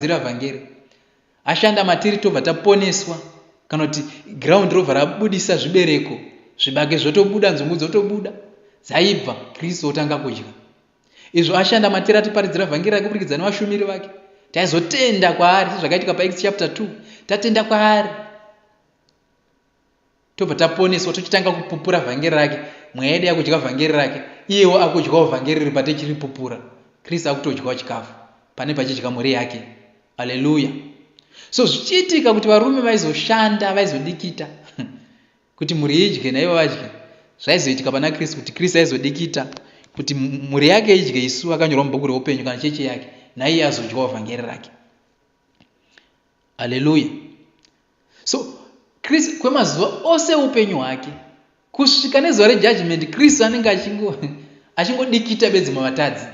Vhangeri ashanda matiri tobva taponeswa kana kuti ground robva rabudisa zvibereko zvibage zvotobuda nzungu dzotobuda dzaibva kristu otanga kudya izvo ashanda matiri atiparidzira vhangeri rake kuburikidza nevashumiri vake taizotenda kwaari sezvakaitika paacts chapter 2 tatenda kwaari tobva taponeswa tochitanga kupupura vhangeri rake mweya yedu yakudya vhangeri rake iyewo akudyawo vhangeri iri patechiripupura kristu akutodyawo chikafu pane pachidya mhuri yake aleluya so zvichiitika kuti varume vaizoshanda vaizodikita kuti mhuri idye naivo vadye zvaizoitika pana kristu kuti kristu aizodikita kuti mhuri yake idye isu akanyorwa mubhuku reupenyu kana chechi yake naiye azodyawo vhangeri rake aleluya so kristu kwemazuva ose upenyu hwake kusvika nezuva rejudgment kristu anenge achingodikita bedzi muvatadzi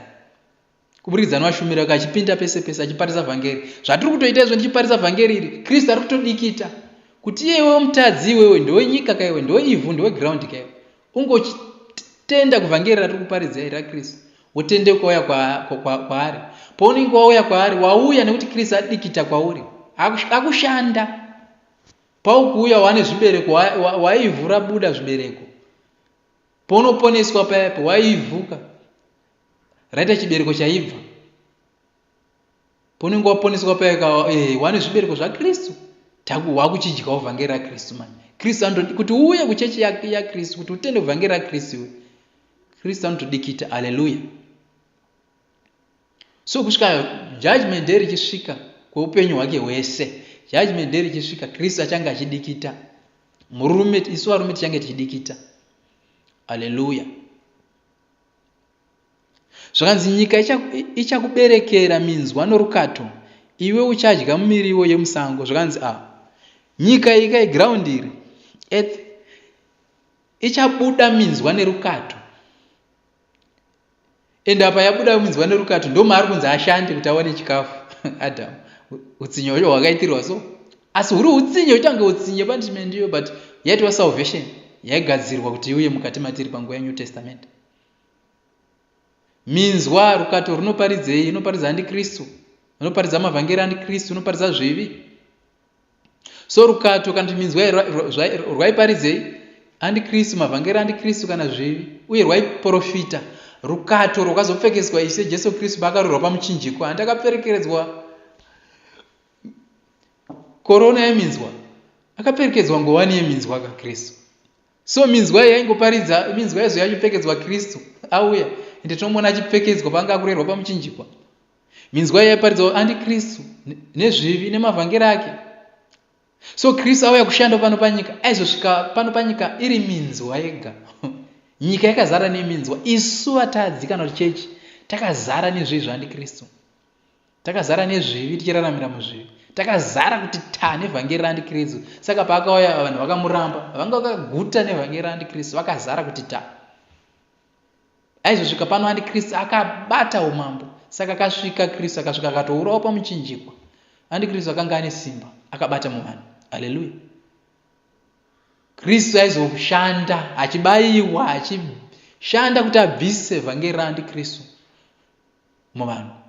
kuburikidza nevashumiri vake achipinda pese pese achiparisa vhangeri zvatiri kutoita izvo ndichiparisa vhangeri iri kristu ari kutodikita kuti iye iwewe mutadzi iwewe ndowenyika kaiwe ndoweivhu ndoweground kaiwe ungochitenda kuvhangeri ratiri kuparidza iri rakristu wotendeuka wauya kwaari paunenge wauya kwaari wauya nekuti kristu adikita kwauri akushanda paukuuya wane zvibereko waivhu rabuda zvibereko paunoponeswa payapo waivhuka raita chibereko chaibva Paunenge waponeswa paya ka eh, wane zvibereko zvaKristu wakuchidyawo vhangeri raKristu manje. Kristu anotodi kuti uuye kuchechi yaKristu kuti utende kuvhangeri raKristu iwe. Kristu anotodikita aleluya. So kusvika judgment day richisvika kweupenyu hwake hwese, judgment day richisvika Kristu achange achidikita. Murume isu varume tichange tichidikita. Aleluya. Zvakanzi nyika ichakuberekera minzwa norukato, iwe uchadya miriwo yemusango. Zvakanzi a nyika iyi kai ground iri earth ichabuda minzwa nerukato and apa yabuda minzwa nerukato ndomaari kunzi ashande kuti awane chikafu adamu utsinye hwacho hwakaitirwa so asi huri utsinye huita kunge utsinye punishment iyo but yaitwa salvation yaigadzirwa kuti iuye mukati matiri panguva yenew testament Minzwa rukato runoparidzei? Runoparidza antikristu, runoparidza mavhangeri antikristu, runoparidza zvivi. So rukato kana kuti minzwa rwaiparidzei? Antikristu, mavhangeri antikristu kana zvivi, uye rwaiprofita rukato rwakazopfekeswa Ishe Jesu Kristu paakarurwa pamuchinjikwa. Handi akaperekeredzwa korona yeminzwa, akaperekedzwa ngowani yeminzwa kaKristu. So minzwa iyi yaingoparidza minzwa yaizouya yachipfekedzwa Kristu auya ende tinomuona achipfekedzwa paanga akurerwa pamuchinjikwa. Minzwa iyi yaiparidza antikristu nezvivi nemavhangeri ake. So Kristu auya kushanda pano panyika aizosvika pano panyika iri minzwa yega. Nyika yakazara neminzwa. Isu vatadzi kana kuti chechi takazara nezvivi zvaantikristu. Takazara nezvivi tichiraramira muzvivi. Takazara kuti ta nevhangeri raantikristu. Saka paakauya vanhu vakamuramba. Vanga vakaguta nevhangeri raantikristu vakazara kuti ta. Aizosvika pano antikristu akabata umambo. Saka akasvika Kristu akasvika akatourawa pamuchinjikwa. Antikristu akanga ane simba akabata muvanhu. Haleluya. Kristu aizoshanda achibayiwa achishanda kuti abvise vhangeri raantikristu muvanhu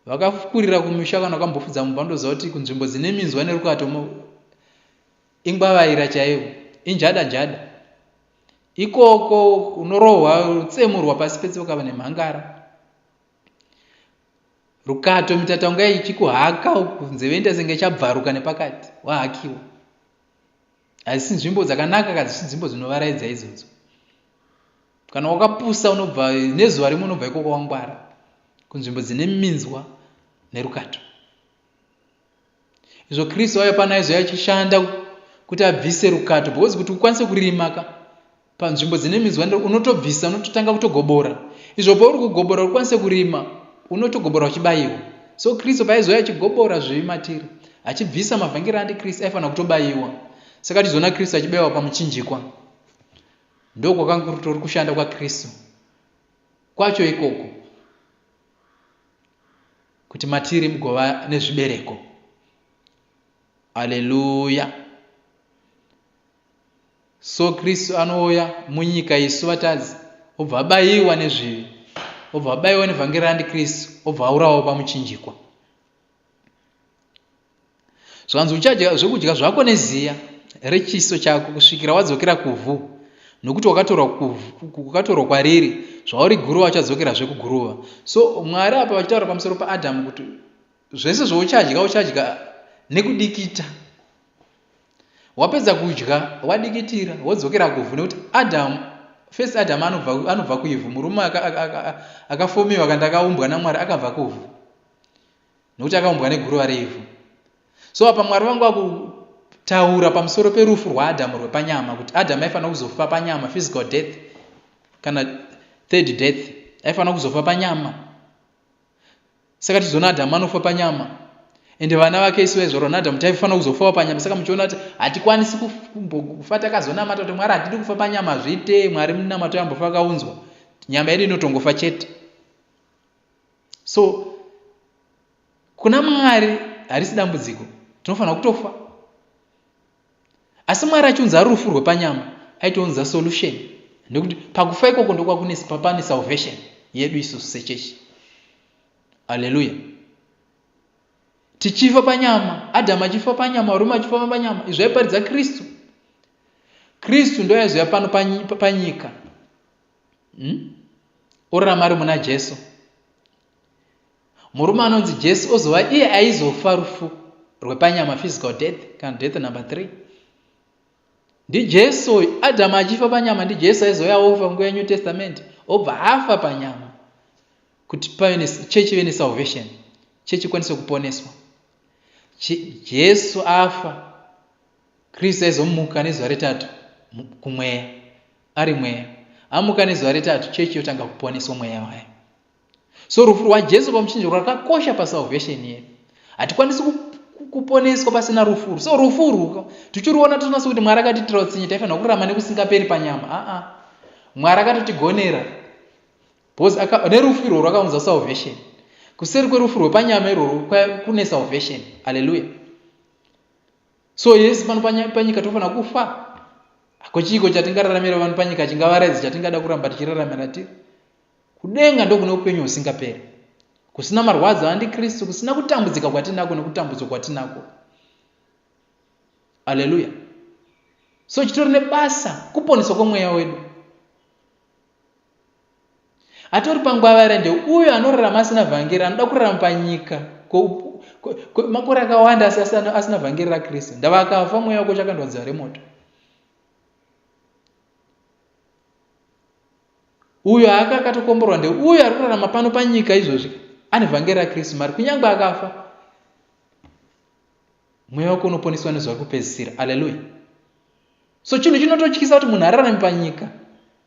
vakakurira kumisha kana vakambofudza mumba vanotoziva kuti kunzvimbo dzine minzwa nerukato ingwavaira chaiyo injada njada ikoko unorohwa utsemurwa pasi petsoka nemhangara rukato mitatonga ichikuhaka uku nzeve inoita senge ichabvaruka nepakati wahakiwa hadzisi nzvimbo dzakanaka kadzisi nzvimbo dzinovaraidza idzodzo Kana wakapusa unobva nezuva rimwe unobva ikoko wangwara kunzvimbo dzine minzwa nerukato. Izvo Kristu auya pano aizouya achishanda kuti abvise rukato because kuti ukwanise kurima ka panzvimbo dzine minzwa unotobvisa unototanga kutogobora. Izvo pauri kugobora ukwanise kurima unotogobora uchibayiwa. So Kristu paaizouya achigobora zvivi matiri achibvisa mavhangeri aantikristu aifanira kutobayiwa. Saka tizoona Kristu achibayiwa pamuchinjikwa. Ndokwakanga kutori kushanda kwaKristu kwacho ikoko kuti matiri mugova nezvibereko. Aleluya! So Kristu anouya munyika isu vatadzi obva abayiwa nezvivi, obva abayiwa nevhangeri raantikristu, obva aurawa pamuchinjikwa. Zvanzi uchadya zvekudya zvako neziya rechiso chako kusvikira wadzokera kuvhu, nokuti wakatorwa kuvhu, wakatorwa kwariri, zvauri guruva uchadzokerazve kuguruva. So Mwari apa vachitaura pamusoro paAdhamu kuti zvese zvauchadya uchadya nekudikita. Wapedza kudya wadikitira wodzokera kuvhu nekuti Adamu first Adamu anobva anobva kuivhu murume akafomiwa kana akaumbwa naMwari akabva kuvhu nekuti akaumbwa neguruva reivhu. So apa Mwari vangu vakutaura pamusoro perufu rwaAdhamu rwepanyama kuti Adamu aifanira kuzofa panyama physical death kana third death aifanira kuzofa panyama. Saka tizoona Adhamu anofa panyama ende vana vake isu vaizvarwa naAdhamu taifanira kuzofawo panyama. Saka muchiona kuti hatikwanisi kufa takazonamata kuti Mwari hatidi kufa panyama hazviite Mwari munamato yambofa akaunzwa nyama yedu inotongofa chete. So kuna Mwari harisi dambudziko tinofanira kutofa. Asi Mwari achiunza rufu rwepanyama aitounza solution nekuti pakufa ikoko ndokwakune pane salvation yedu isusu sechechi. Haleluya. Tichifa panyama, Adamu achifa panyama, varume achifa panyama, izvo aiparidza Kristu. Kristu ndo aizouya pano panyika. Orarama ari muna Jesu. Murume anonzi Jesu ozova iye aizofa rufu rwepanyama physical death kana death number 3. NdiJesu uyu Adamu achifa panyama ndiJesu aizouya ofa nguva yeNew Testament obva afa panyama kuti pave chechi ive nesalvation chechi ikwanise kuponeswa. Jesu afa Kristu aizomuka nezuva retatu kumweya ari mweya amuka nezuva retatu chechi yotanga kuponeswa mweya wayo. So rufu rwaJesu pamuchinjiko rwakakosha pasalvation yedu. Hatikwanisi kuponeswa pasina rufu urwu. So rufu urwu tichiruona toona sekuti Mwari akatiitira utsinye taifanira kurarama nekusingaperi panyama. Aa. Mwari akatotigonera. Because aka, nerufu irworwo rwakaunza salvation. Kuseri kwerufu rwepanyama irworwo kune salvation. Hallelujah. So yes pano panyika tofanira kufa. Ko chiiko chatingararamira pano panyika chingavaraidza chatingada kuramba tichiraramira tiri? Kudenga ndokune upenyu husingaperi, kusina marwadzo aAntikristu, kusina kutambudzika kwatinako nekutambudzwa kwatinako. Aleluya! So chitori nebasa kuponeswa kwemweya wedu. Atori pangwavara ndeuyo anorarama asina vhangeri, anoda kurarama panyika makore akawanda asi asina vhangeri raKristu. Ndava akafa mweya wake uchakandwa dziva remoto. Uyo hake akatokomborwa ndeuyo ari kurarama pano panyika izvozvi ane vhangeri raKristu mari kunyange akafa mweya wake unoponeswa nezuva rekupedzisira. Aleluya. So chinhu chinototyisa kuti munhu ararame panyika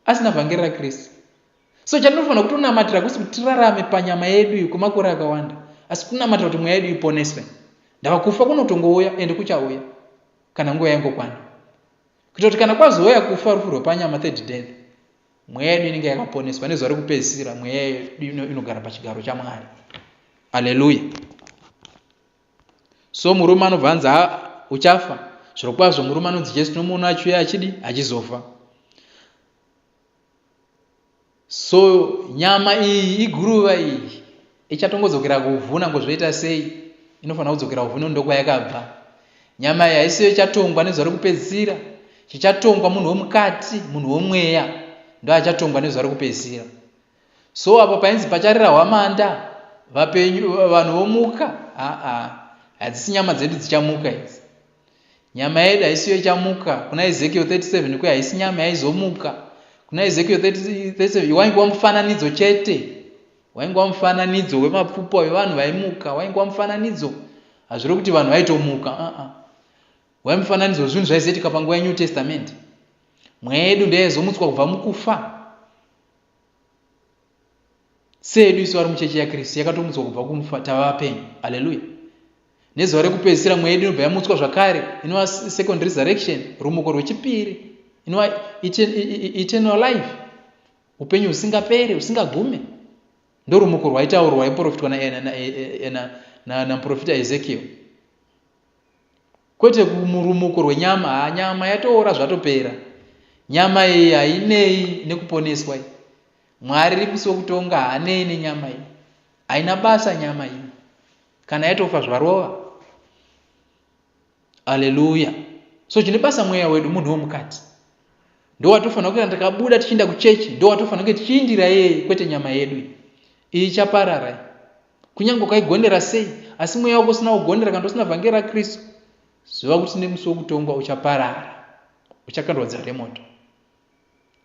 asina vhangeri raKristu. So chatinofanira kutonamatira kusi kuti tirarame panyama yedu iyi kwemakore akawanda, asi kunamatira kuti mweya yedu iponeswe. Ndava kufa kunotongouya ende kuchauya kana nguva yangokwana. Kuitira kuti kana kwazouya kufa rufu rwepanyama third death, mweya yedu inenge yakaponeswa nezuva rekupedzisira mweya yedu inogara pachigaro chaMwari. Aleluya. So murume anobva anzi uchafa. Zvirokwazvo murume anonzi Jesu tinomuona achiuya achidi achizofa. So nyama iyi iguruva iyi ichatongodzokera kuvhu nango zvoita sei inofanira kudzokera kuvhu nokuti ndokwayakabva. Nyama iyi haisiyo ichatongwa nezuva rekupedzisira. Chichatongwa munhu wemukati, munhu wemweya ndo achatongwa nezuva rekupedzisira. So apo painzi pacharira hwamanda vapenyu vanhu vomuka aa hadzisi nyama dzedu dzichamuka idzi. Nyama yedu haisiyo ichamuka. Kuna Ezekiel 37 kuya haisi nyama yaizomuka. Kuna Ezekiel 37 waingova mufananidzo chete. Waingova mufananidzo wemapfupa wevanhu vaimuka. Waingova mufananidzo. Hazvirevi kuti vanhu vaitomuka. Uh -uh. Waimufananidzo wezvinhu zvaizoitika panguva yeNew Testament. Mweya yedu ndeyaizomutswa kubva mukufa. Seedu isu vari muchechi yaKristu yakatomutswa kubva kumufa tava vapenyu. Haleluya. Nezuva rekupedzisira mweya yedu inobva yamutswa zvakare inova second resurrection, rumuko rwechipiri, inova eternal life, upenyu husingapere, husingagume. Ndorumuko rwaitaurwa rwaiprofitwa namuprofita Ezekiel. Kwete kumurumuko rwenyama, haa nyama yatoora zvatopera. Nyama iyi hainei nekuponeswa iyi. Mwari rikusi wekutonga haanei nenyama iyi. Haina basa nyama iyi. Kana yatofa zvarova. Aleluya. So chine basa mweya wedu munhu womukati. Ndowatofanira kuenda takabuda tichiinda kuchechi, ndowatofanira kunge tichiindira yeye kwete nyama yedu iyi. Iyi ichaparara. Kunyange ukaigondera sei, asi mweya wako usina kugondera kana usina vhangeri raKristu, ziva kuti nemusi wokutongwa uchaparara. Uchakandwa dziva remoto.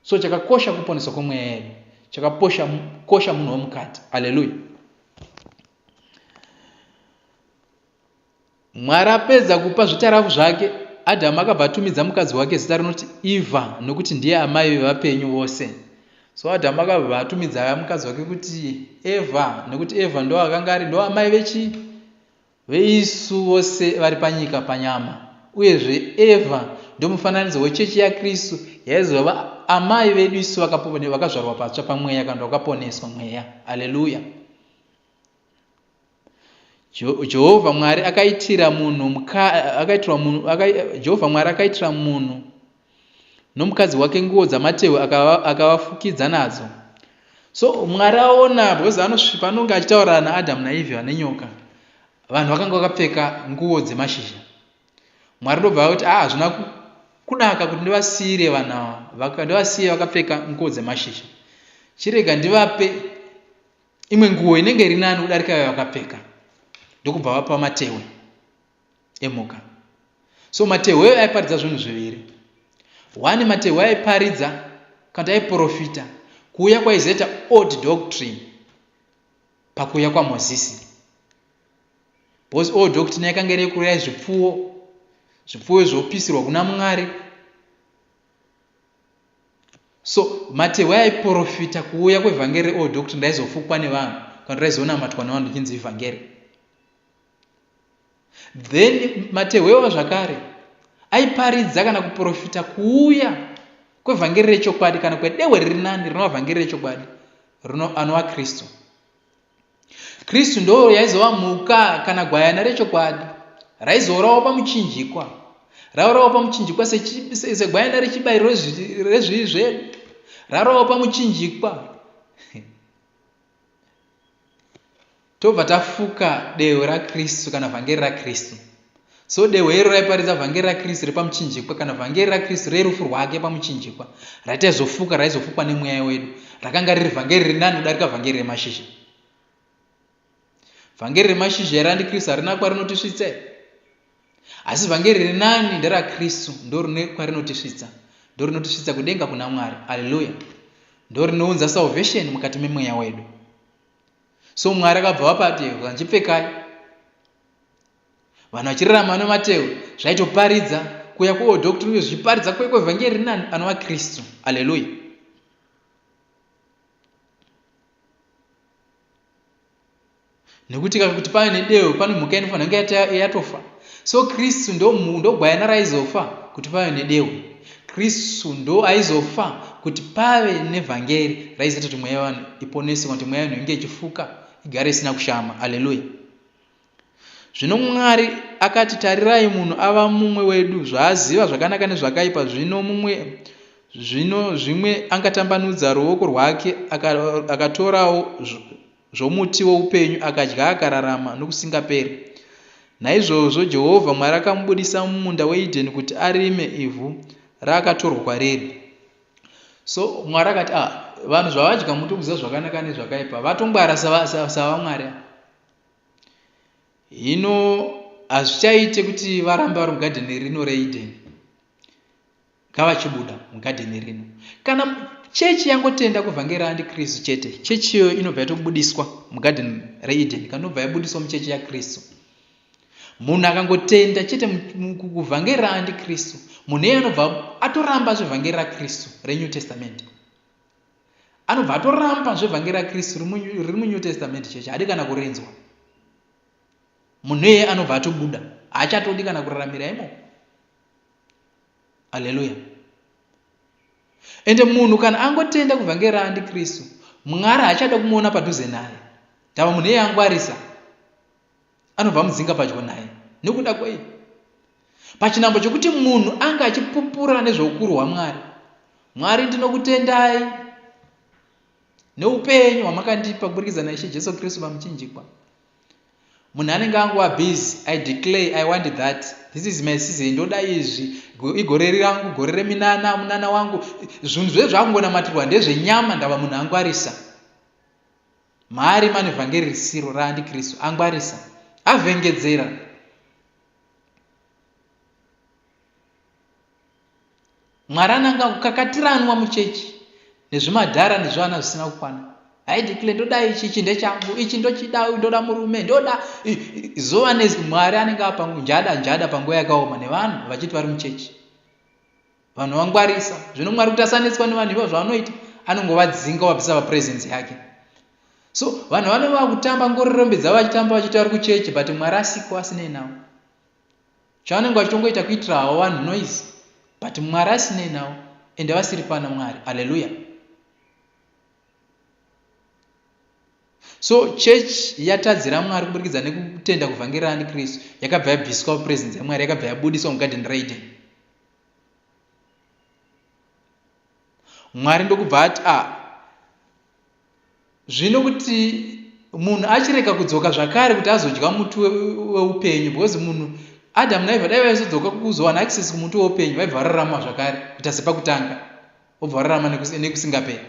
So chakakosha kuponeswa kwemweya yedu. Chakaposha kosha munhu womukati. Aleluya. Mwari apedza kupa zvitarafu zvake, Adhamu akabva atumidza mukadzi wake zita rinoti Eva nokuti ndiye amai vevapenyu vose. So Adhamu akabva atumidza mukadzi wake kuti Eva nokuti Eva ndo akanga ari ndo amai vechi veisu vose vari panyika panyama. Uyezve Eva ndomufananidzo wechechi yaKristu yaizova amai vedu isu vakazvarwa patsva pamweya kana vakaponeswa mweya. Aleluya. Jehovha Mwari akaitira munhu akaitira munhu Jehovha Mwari akaitira munhu nomukadzi wake nguo dzamatehwe akavafukidza nadzo. So Mwari aona because anosvipa anonge achitaura naAdhamu naEvha nenyoka. Vanhu vakanga vakapfeka nguo dzemashizha. Mwari ndobva akuti ah hazvina kunaka kuti ndivasiire vanhu ava ndivasiye vakapfeka nguo dzemashizha. Chirega ndivape imwe nguo inenge iri nani kudarika yayo vakapfeka ndokubva vapa matehwe emhuka so matehwe aiparidza zvinhu zviviri one matehwe aiparidza kana kuti aiprofita kuuya kwaizoita old doctrine pakuuya kwamozisi because old doctrine yakanga iri yekuuraya zvipfuwo zvipfuwo zvopisirwa kuna mwari So matehwe aiporofita kuuya kwevhangeri reold doctrine raizofukwa nevanhu kana raizonamatwa nevanhu richinzi ivhangeri. Then matehwewo zvakare aiparidza kana kuporofita kuuya kwevhangeri rechokwadi kana kwedehwe riri nani rinova vhangeri rechokwadi anova Kristu. Kristu ndo yaizova mhuka kana gwayana rechokwadi raizourawa pamuchinjikwa raurawa pamuchinjikwa segwayana rechibayiro rezvivi zvedu raurawa pamuchinjikwa tobva tafuka dehwe raKristu kana vhangeri raKristu So dehwe iro raiparidza vhangeri raKristu repamuchinjikwa kana vhangeri raKristu rerufu rwake pamuchinjikwa rataizofuka raizofukwa nemweya wedu rakanga riri vhangeri riri nani kudarika vhangeri remashizha. Vhangeri remashizha iri andiKristu harina kwarinotisvitsa asi vhangeri riri nani nderaKristu ndorine kwarinotisvitsa ndorinotisvitsa kudenga kuna Mwari. Aleluya! Ndorinounza salvation mukati memweya wedu. So Mwari akabva vapa ati chipfekai Vanhu vachirarama nematehwe zvaitoparidza kuuya kweold doctrine uye zvichiparidza kuuya kwevhangeri rinani anova Kristu. Aleluya. Nekuti kana kuti pave nedehwe pane mhuka inofanira kunge yatofa. So Kristu ndogwayana raizofa kuti pave nedehwe. Kristu ndo aizofa kuti pave nevhangeri raizoita kuti mweya yevanhu iponeswe kana kuti mweya yevanhu inge ichifuka igare isina kushama. Aleluya. Zvino Mwari akati, Tarirai, munhu ava mumwe wedu, zvaaziva zvakanaka nezvakaipa, zvino mumwe, zvino zvimwe angatambanudza ruoko rwake akatorawo zvomuti woupenyu, akadya akararama nokusingaperi. Naizvozvo Jehovha Mwari akamubudisa mumunda weEdheni kuti arime ivhu raakatorwa kwariri. So Mwari akati, ah, vanhu zvavadya muti wekuziva zvakanaka nezvakaipa, vatongwara savamwari. Sava Hino hazvichaite kuti varambe vari mugadheni rino reEdeni. Ngavachibuda mugadheni rino. Kana chechi yangotenda kuvhangeri raantikristu chete, chechi iyoyo inobva yatobudiswa mugadheni reEdeni kana inobva yabudiswa muchechi yaKristu. Munhu akangotenda chete kuvhangeri raantikristu, munhu iye anobva atoramba zvevhangeri raKristu reNew Testament. Anobva atoramba zvevhangeri raKristu riri muNew Testament chechi, haadi kana kurinzwa. Munhu iyeye anobva atobuda, haachatodi kana kuraramira imomo. Aleluya. Ende munhu kana angotenda kuvhangeri raantikristu, Mwari haachada kumuona padhuze naye. Ndava munhu iyeye angwarisa. Anobva amudzinga padyo naye. Nekuda kwei? Pachinambo chokuti munhu ange achipupura nezveukuru hwaMwari. Mwari ndinokutendai neupenyu hwamakandipa kuburikidza naIshe Jesu Kristu pamuchinjikwa. Munhu anenge angova busy, I declare I want that, this is my season, ndoda izvi, igore rangu, gore reminana, munana wangu. Zvinhu zve zvakungonamatirwa ndezvenyama, ndava munhu angwarisa. Maari mane vhangeri risiro raandiKristu, angwarisa, avhengedzera. Mwari ananga kukakatiranwa muchechi nezvimadhara nezvivana zvisina kukwana. I declare ndoda ichi, ichi ndechangu, ichi ndochida, ndoda murume, ndoda zuva ne Mwari anenge apa njada njada panguva yakaoma nevanhu vachiti vari muchechi. Vanhu vangwarisa. Zvino Mwari kuti asanetswa nevanhu ivo zvavanoita, anongovadzinga vabvisa papresence yake. So vanhu vanenge vakutamba ngororombe dzavo vachitamba vachiti vari kuchechi, but Mwari asiko asinei navo. Chavanenge vachitongoita kuitira havo vanhu noise, but Mwari asinei navo ende vasiri pana Mwari. Hallelujah. So church yatadzira Mwari kuburikidza nekutenda kuvhangeri raandiKristu yakabva yabviswa papresence yaMwari, yakabva yabudiswa mugarden raEden. Mwari ndokubva ati a zvino kuti munhu achirega kudzoka zvakare kuti azodya muti weupenyu, because munhu Adamu naEvha dai vaizodzoka kuzowana access kumuti weupenyu vaibva vararama zvakare kuita sepakutanga, vobva vararama nekusingaperi.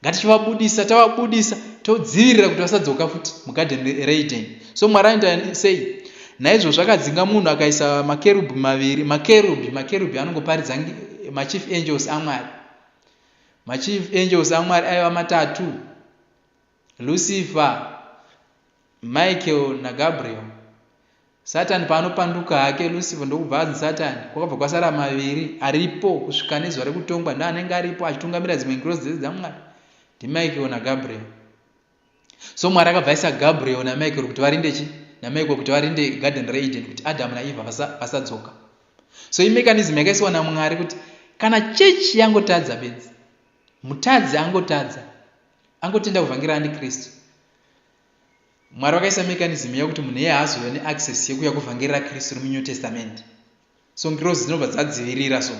Ngatichivabudisa, tavabudisa todzivirira kuti vasadzoka futi mugarden reEden. So Mwari anoita sei? Naizvozvo akadzinga munhu akaisa makerubhi maviri, makerubhi, makerubhi anongoparidza machief angels aMwari. Machief angels aMwari aiva matatu, Lucifer, Michael naGabriel. Satani paanopanduka hake Lucifer ndokubva anzi Satani, kwakabva kwasara maviri aripo kusvika nezuva rekutongwa, ndoanenge aripo achitungamira dzimwe ngirozi dzese dzaMwari, ndiMichael naGabriel. So Mwari akabva aisa Gabriel naMichael kuti varinde chi naMichael kuti varinde garden reEden kuti Adam naEva vasadzoka. So imechanism yakaiswa naMwari kuti kana church yangotadza bedzi, mutadzi angotadza, angotenda kuvhangeri raandiKristu, Mwari vakaisa mechanism yekuti munhu iye haazove neaccess yekuuya kuvhangeri raKristu remuNew Testament. So ngirozi dzinobva dzadzivirira so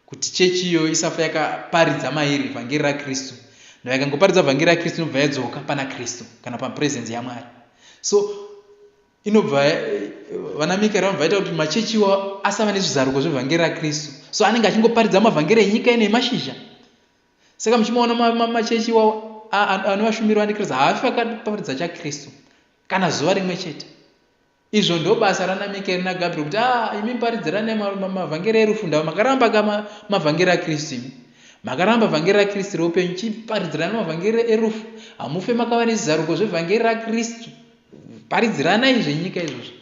kuti chechi iyoyo isafa yakaparidza mairi vhangeri raKristu. Now ikangoparidza vhangeri raKristu inobva yadzoka pana Kristu kana papresence yaMwari. So inobva vana Mikaeri vanobva vaita kuti machechi iwawo asava nezvizaruko zvevhangeri raKristu. So anenge achingoparidza mavhangeri enyika ino emashizha. Saka muchimaona machechi iwawo anovashumiri vaandiKristu haafi vakaparidza chaKristu kana zuva rimwe chete. Izvo ndo basa rana Mikaeri naGabriel kuti ah, imi paridziranai mavhangeri erufu ndava makaramba ka mavhangeri aKristu imi. Makaramba vhangeri raKristu reupenyu, chiparidziranai mavhangeri erufu. Hamufe makava nezizaruko zvevhangeri raKristu. Paridziranai zvenyika izvozvo.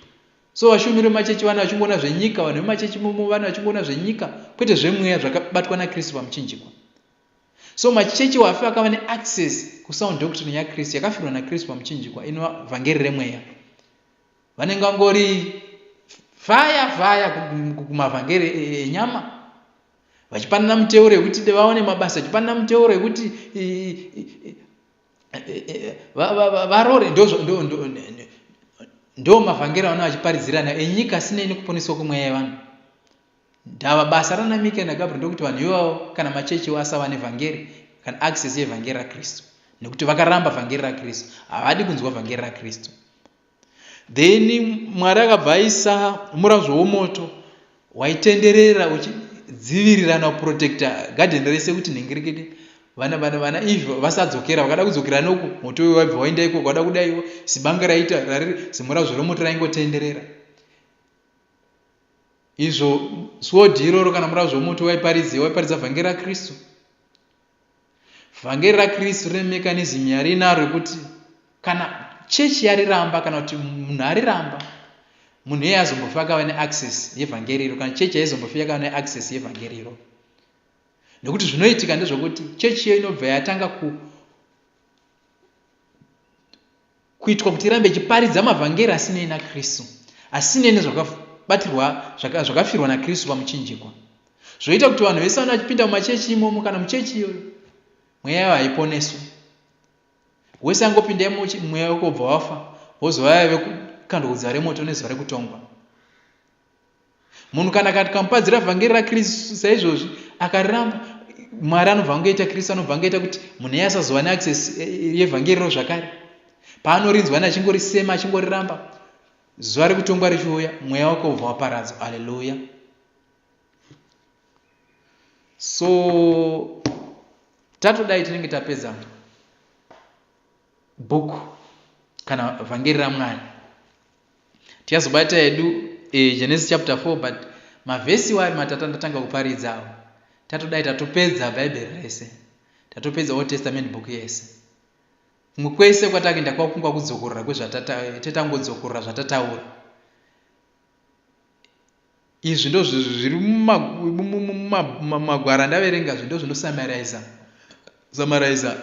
So vashumiri vemachechi vana vachingoona zvenyika, vanhu vemachechi imomo vana vachingoona zvenyika, kwete zvemweya zvakabatwa naKristu pamuchinjikwa. So machechi wafe akava neaccess kusound doctrine yaKristu yakafirwa naKristu pamuchinjikwa inova vhangeri remweya. Vanenge vangori fire fire kumavhangeri enyama vachipanana miteuro yekuti vaone mabasa, vachipanana miteuro yekuti varore ndo mavhangeri avana vachiparidzirana enyika asinei nekuponeswa kwemweya yevanhu. Ndava basa rana Mikael naGabriel ndokuti vanhu ivavo kana machechi iwo asava nevhangeri kana access yevhangeri raKristu, nekuti vakaramba vhangeri raKristu, havadi kunzwa vhangeri raKristu. Then Mwari akabva aisa murazvo womoto waitenderera uchidzivirira nakuprotecta garden rese kuti nhengerekete vana vana vana Eve vasadzokera. Vakada kudzokera noku moto uyu waibva waenda ikoko, vada kudaiwo zibanga raita rariri zimurazvo remoto raingotenderera. Izvo sword iroro kana murazvo womoto waiparidzei? Waiparidza vhangeri raKristu. Vhangeri raKristu rine mechanism yarinaro yekuti kana chechi yariramba kana kuti munhu ariramba, munhu iyeye azombofi akava neaccess yevhangeri iro, kana chechi haizombofi yakava neaccess yevhangeri iro. Nekuti zvinoitika ndezvekuti chechi iyo inobva yatanga ku kuitwa kuti irambe ichiparidza mavhangeri asinei naKristu, asinei nezvakabatirwa zvakafirwa naKristu pamuchinjikwa. Zvoita kuti vanhu vese vanenge vachipinda mumachechi imomo kana muchechi iyoyo, mweya yavo haiponeswi. Wese angopinda imomo mweya wako wobva wafa, wozova yave kukandwa kudziva remoto nezuva rekutongwa. Munhu kana akati kamupadzira vhangeri raKristu saizvozvi akariramba, Mwari anobva angoita, Kristu anobva angoita kuti munhu iye asazova neaccess yevhangeri iro zvakare. Paanorinzwa ane achingorisema achingoriramba, zuva rekutongwa richiuya, mweya wake wobva waparadzwa. Aleluya. So tatodai tinenge tapedza bhuku kana vhangeri raMwari. Tichazobata hedu Genesis chapter 4 but mavhesi iwayo matatu andatanga kuparidza awo tatodai tatopedza Bhaibheri rese. Tatopedza Old Testament book yese. Kumwe kwese kwatakuenda kwakungwa kudzokorora kwezvatatangodzokorora zvatataura. Izvi ndo zviri mumagwaro andaverenga zvi ndo zvinosamaraiza samaraiza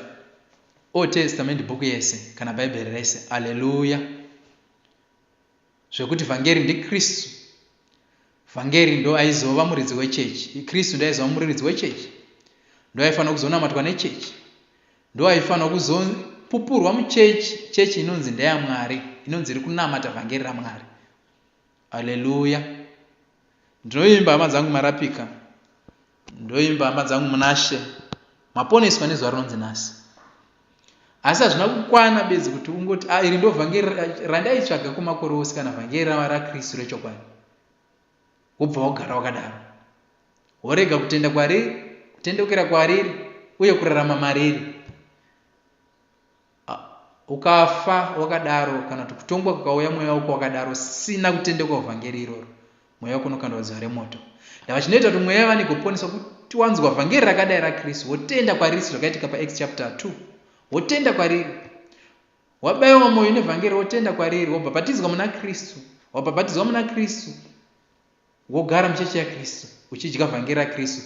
Old Testament book yese kana Bhaibheri rese. Aleluya. Zvekuti vhangeri ndiKristu. Vhangeri ndo aizova muridzi wechechi. Kristu ndo aizova muridzi wechechi. Ndo aifanira kuzonamatwa nechechi. Ndo aifanira kuzopupurwa muchechi. Chechi inonzi ndeyaMwari. Inonzi iri kunamata vhangeri raMwari. Aleluya. Ndinoimba hama dzangu marapika. Ndoimba hama dzangu munashe. Maponeswa nezuva rinonzi nhasi. Asi hazvina kukwana bedzi kuti ungoti ah, iri ndo vhangeri randaitsvaga kwemakore ose kana vhangeri raKristu rechokwadi. Wobva wagara wakadaro. Worega kutenda kwariri, kutendeukira kwariri uye kurarama mariri. Ukafa wakadaro kana kuti kutongwa kukauya mweya wako wakadaro usina kutendeuka kuvhangeri iroro, mweya wako unokandwa zuva remoto. Ndava chinoita kuti mweya yevanhu igoponeswa kuti wanzwa vhangeri rakadai raKristu wotenda kwariri sezvakaitika paActs chapter 2 wotenda kwariri wabaiwa mwoyo nevhangeri wotenda kwariri wobhabhatidzwa muna Kristu wabhabhatidzwa muna Kristu Wogara muchechi yaKristu, uchidya vhangeri raKristu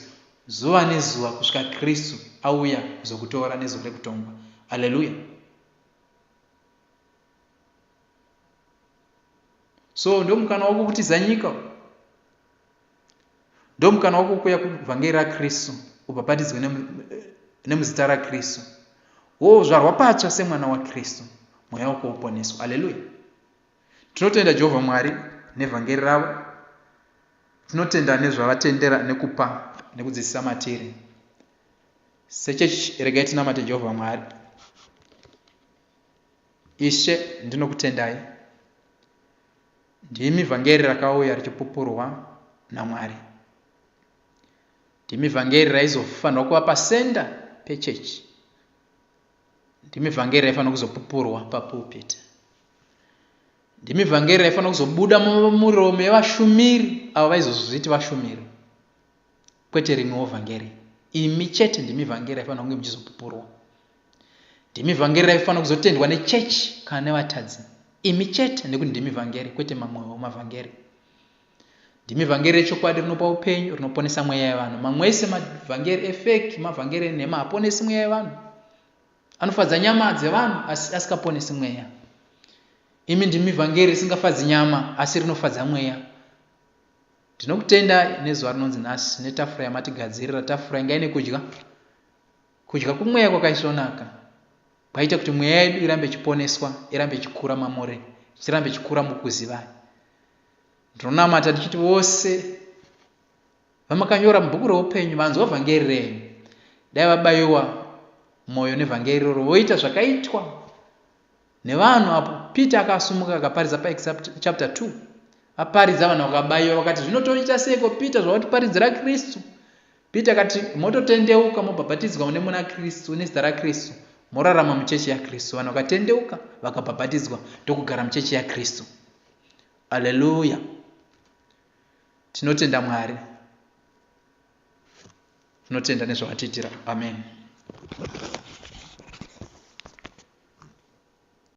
zuva nezuva kusvika Kristu auya kuzokutora nezuva rekutongwa. Aleluya! So ndomukana wako kutiza nyika. Ndomukana wako kuuya kuvhangeri raKristu, ubhabhatidzwe nemuzita raKristu. Wozvarwa patsva semwana waKristu, mweya wako woponeswa. Aleluya! Tinotenda Jehovha Mwari nevhangeri ravo. Tinotenda nezvavatendera nekupa nekudzidzisa matiri. Sechechi regai tinamate Jehovha Mwari. Ishe ndinokutendai. Ndimi vhangeri rakauya richipupurwa naMwari. Ndimi vhangeri raizofanirwa kuva pasenda pechechi. Ndimi vhangeri raifanira kuzopupurwa papulpit. Ndimi vhangeri raifanira kuzobuda mumiromo yevashumiri avo vaizozviti vashumiri, kwete rimwewo vhangeri. Imi chete ndimi vhangeri raifanira kunge muchizopupurwa. Ndimi vhangeri raifanira kuzotendwa nechechi kana nevatadzi. Imi chete, nekuti ndimi vhangeri, kwete mamwewo mavhangeri. Ndimi vhangeri rechokwadi rinopa upenyu, rinoponesa mweya yevanhu. Mamwe ese mavhangeri efeki, mavhangeri enhema haponesi mweya yevanhu. Anofadza nyama dzevanhu asi asikaponesi mweya. Imi ndimi vhangeri risingafadzi nyama asi rinofadza mweya. Ndinokutendai nezuva rinonzi nhasi netafura yamatigadzirira, tafura inga ine kudya. Kudya kumweya kwakaisvonaka kwaita kuti mweya yedu irambe ichiponeswa, irambe ichikura mamuri, ichirambe ichikura mukukuzivai. Ndinonamata ndichiti vose vamakanyora mubhuku reupenyu vanzwa vhangeri renyu, dai vabaiwa mwoyo nevhangeri iroro voita zvakaitwa nevanhu apo Peter akasumuka akaparidza paActs chapter 2. Aparidza vanhu vakabaiwa vakati zvino toita seiko Peter zvawatiparidzira Kristu? Peter akati mototendeuka mobhabhatidzwa nemuna Kristu nezita raKristu morarama muchechi yaKristu. Vanhu vakatendeuka vakabhabhatidzwa ndokugara muchechi yaKristu. Aleluya. Tinotenda Mwari. Tinotenda nezvawatiitira. Amen.